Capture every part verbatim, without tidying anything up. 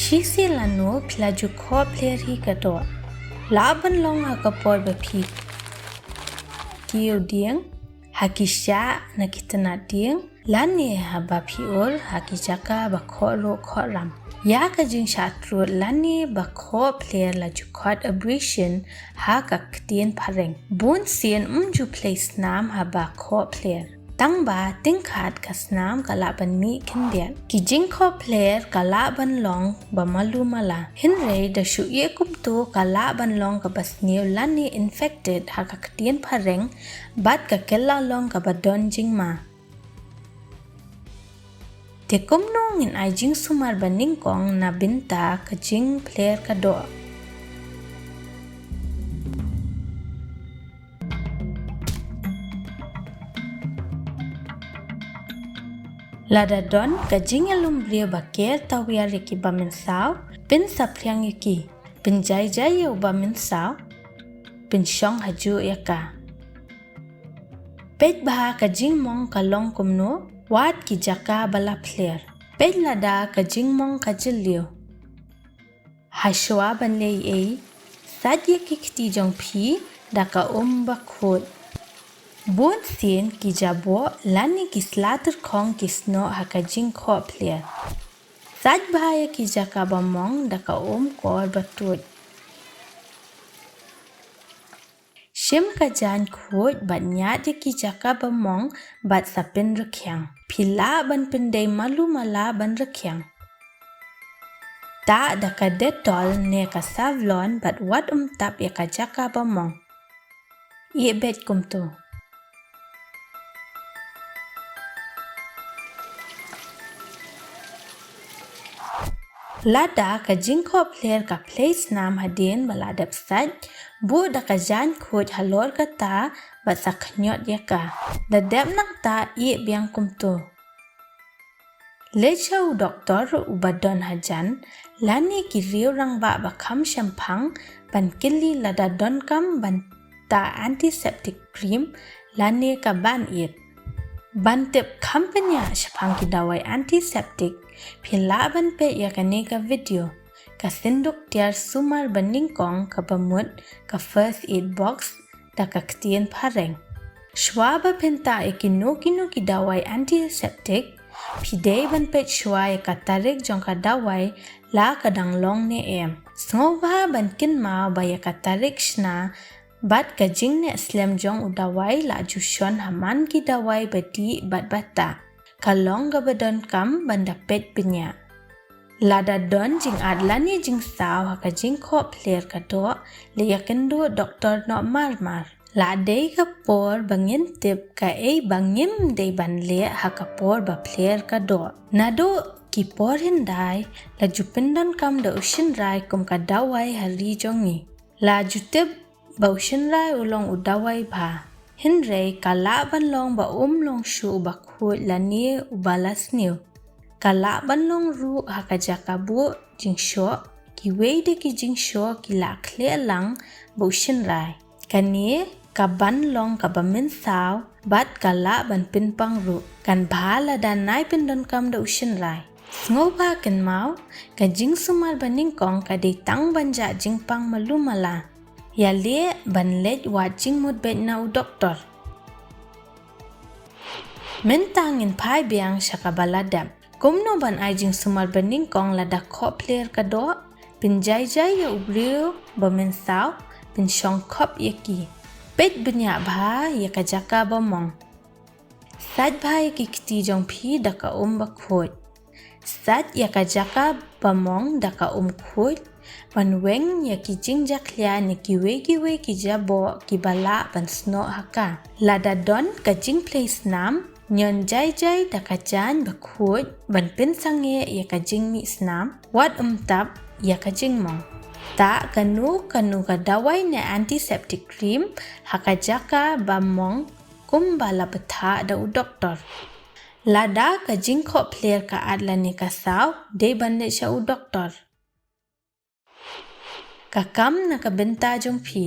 Shisien lano phi la ju khoh phler hi ka doh? Lah ban long ha ka por ba phi kiew dieng, ha ki shah na ki tnat dieng, lane haba phi ur ha ki jaka ba khoh ruh khoh ram. Ïa ka jingshah trud lane ba khoh phler la ju khot abrasion ha ka ktien phareng. Bun sien ym ju plie snam haba khoh phler. Tang ba tyngkhat ka snam ka lah ban mih khyndiat. Ki jingkhoh phler ka lah ban long ba malu mala. Hynrei da shu ïeh kumto ka lah ban long kaba sniew lane infected ha ka ktien phareng bad ka kylla long kaba don jingma. Te kumno ngin ai jingsumar ba nyngkong na bynta ka jingphler ka doh? Lada don ka jingïalum briew ba ker tawiar ïa ki ba mynsaw, pynsaphriang ïa ki, pynjaijai ïa u ba mynsaw, pynshong hajuh ïa ka. Peit bha ka jingmong ka long kumno, wat ki jaka ba la phler. Peit lada ka jingmong ka jylliew. Hashwa ban leh ei, sait ïa ki kti jong phi da ka um ba khuid. Bun sien ki jaboh lane ki sla tyrkhong ki snoh ha ka jingkhoh phler. Sait bha ïa ki jaka ba mong da ka um kor ba tuid. Shim ka jaiñ khuid bad ñiad ïa ki jaka ba mong bad sa pynrkhiang. Phi lah ban pyndei malu mala ban rkhiang. Tah da ka Dettol ne ka Savlon bad wat um tap ïa ka jaka ba mong. Ïeh beit kumto. Lada ka jingkhoh phler ka plie snam hadien ba la dep sait, buh da ka jaiñ khuid halor kata bad sa khñiot ïa ka. Da dep nangta ïeh biang kumto. Leit sha u doktor uba don hajan, lane ki riew rangbah ba kham shemphang, ban kylli lada donkam ban tah antiseptic cream, lane ka ban-aid. Ban tip kham bniah shaphang ki dawai antiseptic, phi lah ban peit ïa kane ka video, ka synduk tiar sumar ba nyngkong kaba mut ka first aid box, da ka ktien phareng. Shwa ba phin tah ïa kino kino ki dawai antiseptic, phi dei ban peit shwa ïa ka tarik jong ka dawai la ka dang long ne em. Sngewbha ban kynmaw ba ïa ka tarik shna bad ka jingneh slem jong u dawai la ju shon ha man ki dawai ba dih bad ba tah. Ka long kaba donkam ban da peit bniah. Lada don jingat lane jingsaw ha ka jingkhoh phler ka doh, leit ïakynduh doktor noh marmar. La dei ka por ba ngin tip kaei ba ngim dei ban leh ha ka por ba phler ka doh. Naduh ki por hyndai, la ju pyndonkam da u shynrai kum ka dawai ha ri jong ngi. La ju tip ba u shynrai u long u dawai bha. Hynrei ka lah ban long ba um long shuh uba khuid lane uba la sniew. Ka lah ban long ruh ha ka jaka buh jingshoh, kiwei de ki jingshoh ki la khleh lang ba u shynrai. Kane ka ban long kaba mynsaw bad ka lah ban pynpang ruh. Kan bha lada nai pyndonkam da u shynrai. Sngewbha kynmaw, ka jingsumar ba nyngkong ka dei tang ban jah jingpang malu mala. Ïaleh ban leit wad jingmut beit na u doktor. Mynta ngin phai biang sha kaba la dep. Kumno ban ai jingsumar ba nyngkong lada khoh phler ka doh? Pynjaijai ïa u briew ba mynsaw, pynshong khop ïa ki. Peit bniah bha ïa ka jaka ba mong. Sait bha ïa ki kti jong phi da ka um ba khuid. Sait ïa ka jaka ba mong da ka um khuid. Ban weng ïa ki jingjakhlia ne kiwei kiwei ki jaboh kiba lah ban snoh ha ka. Lada don ka jingphlei snam, ñion jaijai da ka jaiñ ba khuid ban pynsangeh ïa ka jingmih snam, wat um tap ïa ka jingmong. Tah kano kano ka dawai ne antiseptic cream ha ka jaka ba mong kumba la bthah da u doktor. Lada ka jingkhoh phler ka at lane ka saw, dei ban leit sha u doktor. Ka kam na ka bynta jong phi.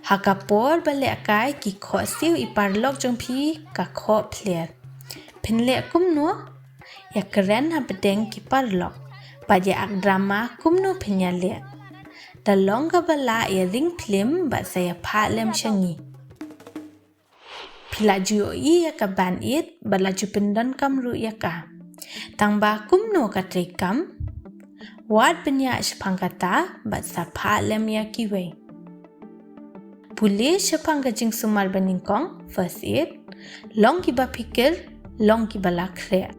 Ha ka por ba lehkai ki khohsiew i paralok jong phi ka khoh phler. Phin leh kumno? Ïa kren hapdeng ki paralok bad ïa ak drama kumno phin ïaleh. Da long kaba lah ïa ring phlim bad sa ïa phah lem sha ngi. Phi la ju ïohi ïa ka band aid bad la ju pyndonkam ruh ïa ka. Tang ba kumno ka treikam? Wad bniah shaphang kata bad sa phah lem ïa kiwei. Pule shaphang ka jingsumar banyngkong, first aid. Long kiba phikir, long kiba la khreh.